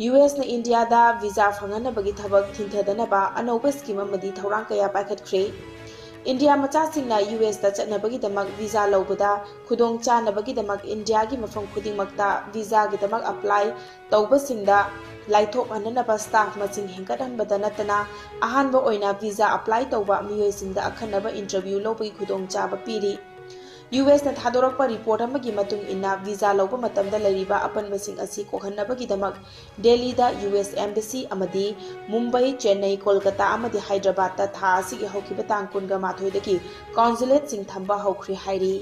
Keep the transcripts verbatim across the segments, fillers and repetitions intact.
U ꯑꯦꯁꯅ ꯏꯟꯗꯤꯌꯥꯗ visa ꯐꯪꯍꯟꯅꯕꯒꯤ ꯊꯕꯛ ꯊꯤꯡꯊꯗꯅꯕ ꯑꯅꯧꯕ ꯁ꯭ꯀꯤꯝ ꯑꯃꯗꯤ ꯊꯧꯔꯥꯡ ꯀꯌꯥ ꯄꯥꯏꯈꯠꯈ꯭ꯔꯦ꯫ ꯏꯟꯗꯤꯌꯥ ꯃꯆꯥꯁꯤꯡꯅ ꯌꯨ ꯑꯦꯁꯇ ꯆꯠꯅꯕꯒꯤꯗꯃꯛ ꯚꯤꯖꯥ ꯂꯧꯕꯗ ꯈꯨꯗꯣꯡ ꯆꯥꯅꯕꯒꯤꯗꯃꯛ ꯏꯟꯗꯤꯌꯥꯒꯤ ꯃꯐꯝ ꯈꯨꯗꯤꯡꯃꯛꯇ ꯚꯤꯖꯥꯒꯤꯗꯃꯛ ꯑꯦꯄ꯭ꯂꯥꯏ ꯇꯧꯕꯁꯤꯡꯗ ꯂꯥꯏꯊꯣꯛꯍꯟꯅꯅꯕ ꯁ꯭ꯇꯥꯐ ꯃꯁꯤꯡ ꯍꯦꯟꯒꯠꯍꯟꯕꯗ ꯅꯠꯇꯅ ꯑꯍꯥꯟꯕ ꯑꯣꯏꯅ ꯚꯤꯖꯥ ꯑꯦꯄ꯭ꯂꯥꯏ ꯇꯧꯕ ꯃꯤꯑꯣꯏꯁꯤꯡꯗ ꯑꯈꯟꯅꯕ ꯏꯟꯇꯔꯚ꯭ꯌꯨ ꯂꯧꯕꯒꯤ ꯈꯨꯗꯣꯡꯆꯥꯕ ꯄꯤꯔꯤ꯫ ꯌꯨ ꯑꯦꯁꯅ ꯊꯥꯗꯣꯔꯛꯄ ꯔꯤꯄꯣꯔꯠ ꯑꯃꯒꯤ ꯃꯇꯨꯡ ꯏꯟꯅ, ꯚꯤꯖꯥ ꯂꯧꯕ ꯃꯇꯝꯗ ꯂꯩꯔꯤꯕ ꯑꯄꯟꯕꯁꯤꯡ ꯑꯁꯤ ꯀꯣꯛꯍꯟꯅꯕꯒꯤꯗꯃꯛ ꯗꯦꯜꯂꯤꯗ ꯌꯨ ꯑꯦꯁ ꯑꯦꯝꯕꯦꯁꯤ ꯑꯃꯗꯤ ꯃꯨꯝꯕꯥꯏ, ꯆꯦꯟꯅꯥꯏ, ꯀꯣꯜꯀꯇꯥ ꯑꯃꯗꯤ ꯍꯥꯏꯗ꯭ꯔꯕꯥꯗꯇ ꯊꯥ ꯑꯁꯤꯒꯤ ꯍꯧꯈꯤꯕ ꯇꯥꯡ ꯀꯨꯟꯒ ꯃꯥꯊꯣꯏꯗꯒꯤ ꯀꯣꯟꯁꯨꯂꯦꯠꯁꯤꯡ ꯊꯝꯕ ꯍꯧꯈ꯭ꯔꯦ ꯍꯥꯏꯔꯤ꯫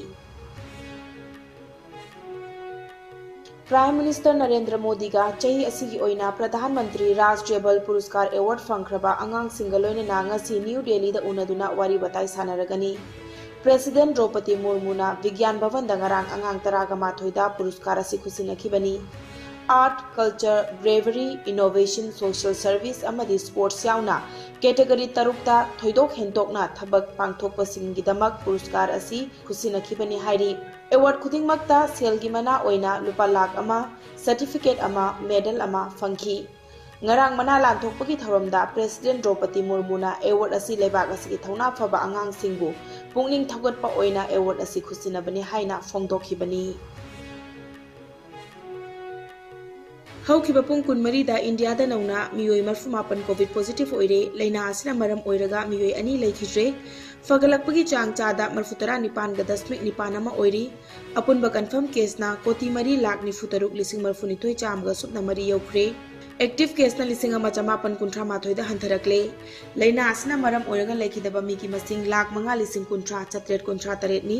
ꯄ꯭ꯔꯥꯏꯝ ꯃꯤꯅꯤꯁꯇꯔ ꯅꯔꯦꯟꯗ꯭ꯔ ꯃꯣꯗꯤꯒ ꯆꯍꯤ ꯑꯁꯤꯒꯤ ꯑꯣꯏꯅ ꯄ꯭ꯔꯙꯥꯟ ꯃꯟꯇ꯭ꯔꯤ ꯔꯥꯖ ꯖꯦꯕꯜ ꯄꯨꯔꯁꯀꯥꯔ ꯑꯦꯋꯥꯔꯗ ꯐꯪꯈ꯭ꯔꯕ ꯑꯉꯥꯡꯁꯤꯡꯒ ꯂꯣꯏꯅꯅ ꯉꯁꯤ ꯅ꯭ꯌꯨ ꯗꯦꯜꯂꯤꯗ ꯎꯅꯗꯨꯅ ꯋꯥꯔꯤ ꯋꯥꯇꯥꯏ ꯁꯥꯟꯅꯔꯒꯅꯤ꯫ ꯄ꯭ꯔꯦꯁꯤꯗꯦꯟꯠ ꯗ꯭ꯔꯧꯄꯗꯤ ꯃꯨꯔꯃꯨꯅ ꯕꯤꯒ꯭ꯌꯥꯟ ꯚꯕꯟꯗ ꯉꯔꯥꯡ ꯑꯉꯥꯡ ꯇꯔꯥꯒ ꯃꯥꯊꯣꯏꯗ ꯄꯨꯔꯁꯀꯥꯔ ꯑꯁꯤ ꯈꯨꯠꯁꯤꯟꯅꯈꯤꯕꯅꯤ꯫ Art, culture, bravery, innovation, social service ꯑꯃꯗꯤ ꯁ꯭ꯄꯣꯔꯠꯁ ꯌꯥꯎꯅ ꯀꯦꯇꯦꯒꯣꯔꯤ ꯇꯔꯨꯛꯇ ꯊꯣꯏꯗꯣꯛ ꯍꯦꯟꯗꯣꯛꯅ ꯊꯕꯛ ꯄꯥꯡꯊꯣꯛꯄꯁꯤꯡꯒꯤꯗꯃꯛ ꯄꯨꯔꯁꯀꯥꯔ ꯑꯁꯤ ꯈꯨꯠꯁꯤꯟꯅꯈꯤꯕꯅꯤ ꯍꯥꯏꯔꯤ꯫ ꯑꯦꯋꯥꯔꯗ ꯈꯨꯗꯤꯡꯃꯛꯇ ꯁꯦꯜꯒꯤ ꯃꯅꯥ ꯑꯣꯏꯅ ꯂꯨꯄꯥ ꯂꯥꯈ ꯑꯃ, ꯁꯔꯇꯤꯐꯤꯀꯦꯠ ꯑꯃ, ꯃꯦꯗꯜ ꯑꯃ ꯐꯪꯈꯤ꯫ ꯉꯔꯥꯡ ꯃꯅꯥ ꯂꯥꯟꯊꯣꯛꯄꯒꯤ ꯊꯧꯔꯝꯗ ꯄ꯭ꯔꯦꯁꯤꯗꯦꯟꯠ ꯗ꯭ꯔꯧꯄꯗꯤ ꯃꯨꯔꯃꯨꯅ ꯑꯦꯋꯥꯔꯗ ꯑꯁꯤ ꯂꯩꯕꯥꯛ ꯑꯁꯤꯒꯤ ꯊꯧꯅꯥ ꯐꯕ ꯑꯉꯥꯡꯁꯤꯡꯕꯨ ꯄꯨꯛꯅꯤꯡ ꯊꯧꯒꯠꯄ ꯑꯣꯏꯅ ꯑꯦꯋꯥꯔꯗ ꯑꯁꯤ ꯈꯨꯠꯁꯤꯟꯅꯕꯅꯤ ꯍꯥꯏꯅ ꯐꯣꯡꯗꯣꯛꯈꯤꯕꯅꯤ꯫ ꯍꯧꯈꯤꯕ ꯄꯨꯡ ꯀꯨꯟꯃꯔꯤꯗ ꯏꯟꯗꯤꯌꯥꯗ ꯅꯧꯅ ꯃꯤꯑꯣꯏ ꯃꯔꯤꯐꯨ ꯃꯥꯄꯟ ꯀꯣꯚꯤꯗ ꯄꯣꯖꯤꯇꯤꯚ ꯑꯣꯏꯔꯦ꯫ ꯂꯥꯏꯅꯥ ꯑꯁꯤꯅ ꯃꯔꯝ ꯑꯣꯏꯔꯒ ꯃꯤꯑꯣꯏ ꯑꯅꯤ ꯂꯩꯈꯤꯗ꯭ꯔꯦ꯫ ꯐꯒꯠꯂꯛꯄꯒꯤ ꯆꯥꯡ ꯆꯥꯗ ꯃꯔꯤꯐꯨ ꯇꯔꯥ ꯅꯤꯄꯥꯟꯒ ꯗꯁꯃꯤꯛ ꯅꯤꯄꯥꯟ ꯑꯃ ꯑꯣꯏꯔꯤ꯫ ꯑꯄꯨꯟꯕ ꯀꯟꯐꯥꯔꯝ ꯀꯦꯁꯅ ꯀꯣꯇꯤ ꯃꯔꯤ ꯂꯥꯈ ꯅꯤꯐꯨ ꯇꯔꯨꯛ ꯂꯤꯁꯤꯡ ꯃꯔꯤꯐꯨ ꯅꯤꯊꯣꯏ ꯆꯥꯝꯃꯒ ꯁꯨꯞꯅ ꯃꯔꯤ ꯌꯧꯈ꯭ꯔꯦ꯫ ꯑꯦꯛꯇꯤꯚ ꯀꯦꯁꯅ ꯂꯤꯁꯤꯡ ꯑꯃ ꯆꯃꯥꯄꯟ ꯀꯨꯟꯊ꯭ꯔꯥ ꯃꯥꯊꯣꯏꯗ ꯍꯟꯊꯔꯛꯂꯦ꯫ ꯂꯥꯏꯅꯥ ꯑꯁꯤꯅ ꯃꯔꯝ ꯑꯣꯏꯔꯒ ꯂꯩꯈꯤꯗꯕ ꯃꯤꯒꯤ ꯃꯁꯤꯡ ꯂꯥꯈ ꯃꯉꯥ ꯂꯤꯁꯤꯡ ꯀꯨꯟꯊ꯭ꯔꯥ ꯆꯥꯇ꯭ꯔꯦꯠ ꯀꯨꯟꯊ꯭ꯔꯥ ꯇꯔꯦꯠꯅꯤ꯫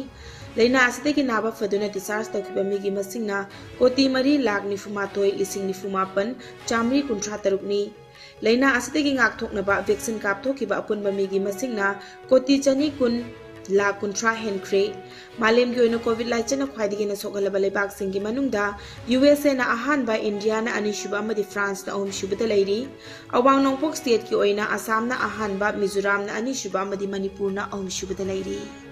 ꯂꯥꯏꯅꯥ ꯑꯁꯤꯗꯒꯤ ꯅꯥꯕ ꯐꯗꯨꯅ ꯗꯤꯁꯆꯥꯔꯖ ꯇꯧꯈꯤꯕ ꯃꯤꯒꯤ ꯃꯁꯤꯡꯅ ꯀꯣꯇꯤ ꯃꯔꯤ ꯂꯥꯈ ꯅꯤꯐꯨ ꯃꯥꯊꯣꯏ ꯂꯤꯁꯤꯡ ꯅꯤꯐꯨ ꯃꯥꯄꯟ ꯆꯥꯃꯔꯤ ꯀꯨꯟꯊ꯭ꯔꯥ ꯇꯔꯨꯛꯅꯤ꯫ ꯂꯥꯏꯅꯥ ꯑꯁꯤꯗꯒꯤ ꯉꯥꯛꯊꯣꯛꯅꯕ ꯚꯦꯛꯁꯤꯟ ꯀꯥꯞꯊꯣꯛꯈꯤꯕ ꯑꯄꯨꯟꯕ ꯃꯤꯒꯤ ꯃꯁꯤꯡꯅ ꯀꯣꯇꯤ ꯆꯅꯤ ꯀꯨꯟ ꯂꯥꯈ ꯀꯨꯟꯊ꯭ꯔꯥ ꯍꯦꯟꯈ꯭ꯔꯦ꯫ ꯃꯥꯂꯦꯝꯒꯤ ꯑꯣꯏꯅ ꯀꯣꯚꯤꯗ ꯂꯥꯏꯆꯠꯅ ꯈ꯭ꯋꯥꯏꯗꯒꯤ ꯍꯦꯟꯅ ꯁꯣꯛꯍꯜꯂꯕ ꯂꯩꯕꯥꯛꯁꯤꯡꯒꯤ ꯃꯅꯨꯡꯗ ꯌꯨ ꯑꯦꯁ ꯑꯦꯅ ꯑꯍꯥꯟꯕ, ꯏꯟꯗꯤꯌꯥꯅ ꯑꯅꯤꯁꯨꯕ ꯑꯃꯗꯤ ꯐ꯭ꯔꯥꯟꯁꯅ ꯑꯍꯨꯝꯁꯨꯕꯗ ꯂꯩꯔꯤ꯫ ꯑꯋꯥꯡ ꯅꯣꯡꯄꯣꯛ ꯁ꯭ꯇꯦꯠꯀꯤ ꯑꯣꯏꯅ ꯑꯁꯥꯝꯅ ꯑꯍꯥꯟꯕ, ꯃꯤꯖꯣꯔꯥꯝꯅ ꯑꯅꯤꯁꯨꯕ ꯑꯃꯗꯤ ꯃꯅꯤꯄꯨꯔꯅ ꯑꯍꯨꯝꯁꯨꯕꯗ ꯂꯩꯔꯤ꯫